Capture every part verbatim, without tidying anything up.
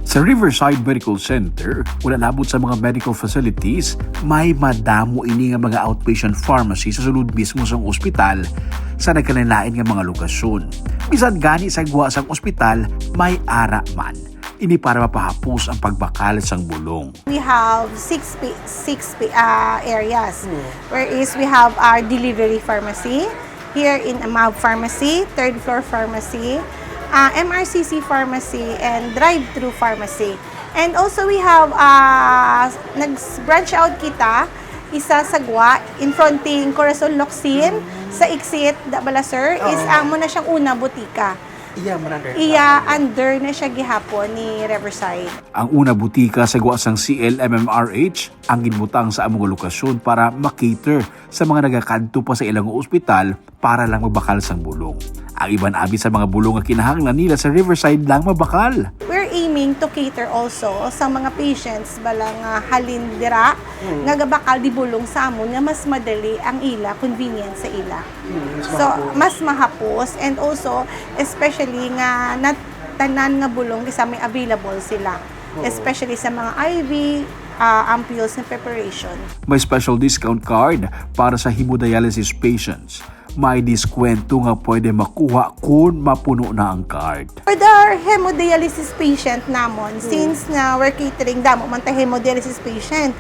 Sa Riverside Medical Center, wala labot sa mga medical facilities, may madamo ini nga mga outpatient pharmacy sa sulod mismo sang ospital sa nagkalain-lain nga mga lokasyon. Bisan gani sa gwa sang ospital, may ara man. Ini para mapahapos ang pagbakal sang bulong. We have six pi-, six pi-, ah, areas. Hmm. Where is we have our delivery pharmacy here in Amav Pharmacy, third floor pharmacy, ah, M R C C pharmacy, and drive-through pharmacy. And also we have, ah, nag-branch out kita, isa sa gwa, in fronting Corazon Locsin, sa exit, da bala, sir, is Oo. amo na siyang una butika. Iya man under Iya, under na siya gihapon ni Riverside. Ang una butika sa gwa sang C L M M R H ang ginbutang sa among lokasyon para makater sa mga nagakadto pa sa ilang ospital para lang magbakal sang bulong. Ang iban abi sa mga bulong nga kinahanglan nila sa Riverside lang mabakal. We're aiming to cater also sa mga patients bala nga halin dira Hmm. nga gabakal di bulong sa amon nga mas madali ang ila, convenient sa ila. Hmm, mas So, mahapos. mas mahapos and also especially nga nat-, tanan nga bulong kisa may available sila, Oo. especially sa mga I V, ah, ampules na preparation. May special discount card para sa hemodialysis patients. May diskwento nga pwede makuha kon mapuno na ang card. For the hemodialysis patient namon, Hmm. since nga we're catering, damo man ta hemodialysis patient,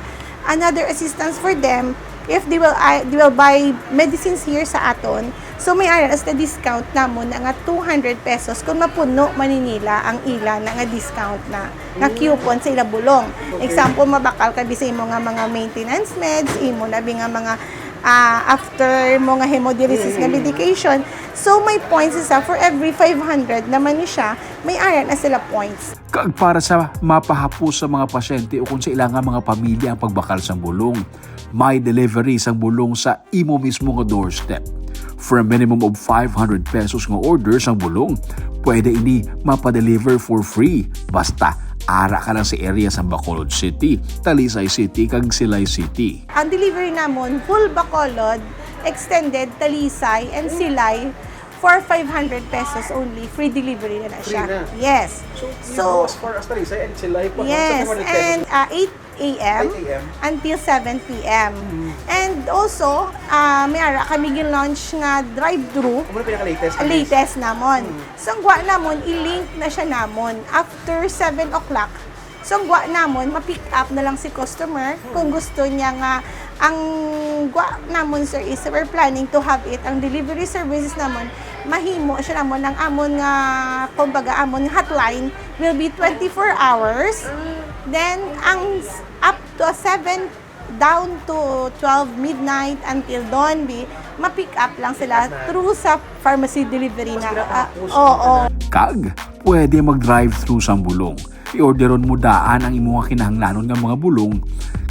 another assistance for them if they will, ah, they will buy medicines here sa aton. So, may ara na sila discount namon na nga two hundred pesos kung mapuno man ni nila ang ila na nga discount na, nga Mm. coupon sa ila bulong. Okay. Example, mabakal ka bi sa imo nga mga maintenance meds, imo na bi nga mga, ah, after mo nga hemodialysis nga Mm. medication. So, may points siya. For every five hundred naman ni siya, may ara na sila points. Kag para sa mapahapos sa mga pasyente o kung sa ila nga mga pamilya ang pagbakal sang bulong, may delivery sang bulong sa imo mismo nga doorstep. For a minimum of five hundred pesos nga order sang bulong, pwede ini mapadeliver for free basta ara ka lang sa area sang Bacolod City, Talisay City, kag Silay City. Ang delivery namon, full Bacolod, extended Talisay, and Silay for five hundred pesos only. Free delivery na na Free siya. na? Yes. So, So, as far as Talisay and Silay pa, no? Yes, Sa five hundred pesos. and, ah, eight A M Eight A M. until seven P M. Mm. And also, ah, may ara kami gin-launch nga drive-thru. Amo na pinaka-latest na Latest namon. Mm. So, ang gwa namon, i-link na siya namon after seven o'clock. So, ang gwa namon, ma-pick up na lang si customer kung Mm. gusto niya nga. Ang gwa namon, sir, is we're planning to have it, ang delivery services namon, mahimo siya namon, ang amon nga, kumbaga, amon nga hotline will be twenty-four hours. Mm. Then, ang s-, up to seven, down to twelve midnight until dawn, bi, ma-pick up lang sila Pick up na. through sa pharmacy delivery Mas na. Ah, pinapapos ang oo. tanan. Kag pwede mag-drive-thru sang bulong. I-orderon mo daan ang imo nga kinahanglanon nga mga bulong,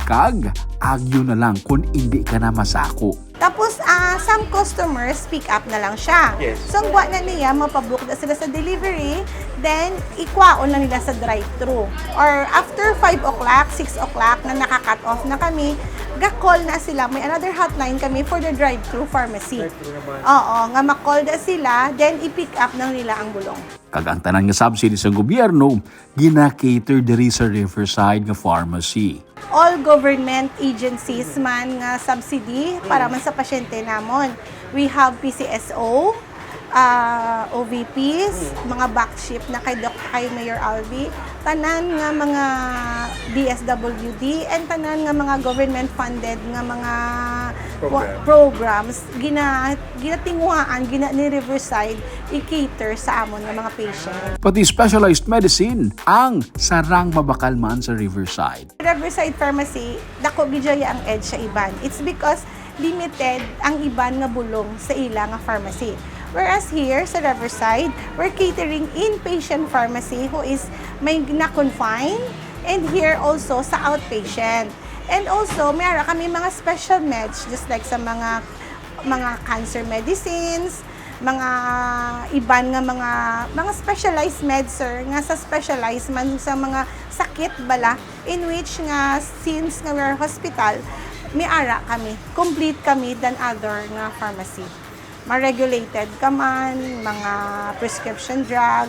kag agyo na lang kon indi ka na masako. Tapos, ah, some customers pick up na lang siya. Yes. So, ang gwa na niya, mapabook na sila sa delivery, then ikwaon lang nila sa drive-thru. Or after five o'clock, six o'clock na naka-cut off na kami, ga-call na sila. May another hotline kami for the drive-thru pharmacy. Drive-thru naman. Oo, nga ma-call na sila, then i-pick up na nila ang bulong. Kag ang tanan nga subsidy sa gobyerno, gina-cater diri sa Riverside nga pharmacy. All government agencies man nga subsidy para Mm. man sa pasyente namon. We have P C S O, ah, O V Ps, Mm. mga back shift na kay Doc, kay Mayor Alvi, tanan nga mga D S W D, and tanan nga mga government funded nga mga Program. wa-, programs, gina-, ginatinguhaan, gina-, ni Riverside, i-cater sa amon nga mga patient. Pati specialized medicine ang sarang mabakal man sa Riverside. Riverside Pharmacy, dako gid siya ang edge sa iban. It's because limited ang iban nga bulong sa ila nga pharmacy. Whereas here sa Riverside, we're catering inpatient pharmacy who is may na-confine, and here also sa outpatient. And also, may ara kami mga special meds, just like sa mga, mga cancer medicines, mga iban nga mga mga specialized meds, sir, nga sa specialized man sa mga sakit bala, in which nga since nga we're hospital, may ara kami, complete kami than other nga pharmacy. Ma-regulated ka man, mga prescription drug,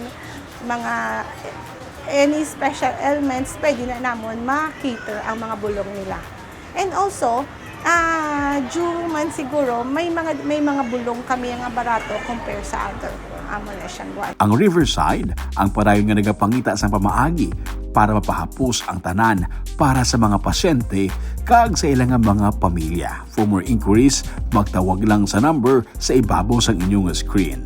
mga any special ailments, pwede na namon ma-cater ang mga bulong nila. And also, ah, due man siguro, may mga, may mga bulong kami nga barato compare sa other. Amo na siyang kuan. Ang Riverside ang padayon nga nagapangita sang pamaagi para mapahapos ang tanan para sa mga pasyente kag sa ila nga mga pamilya. For more inquiries, magtawag lang sa number sa ibabaw sang inyong screen.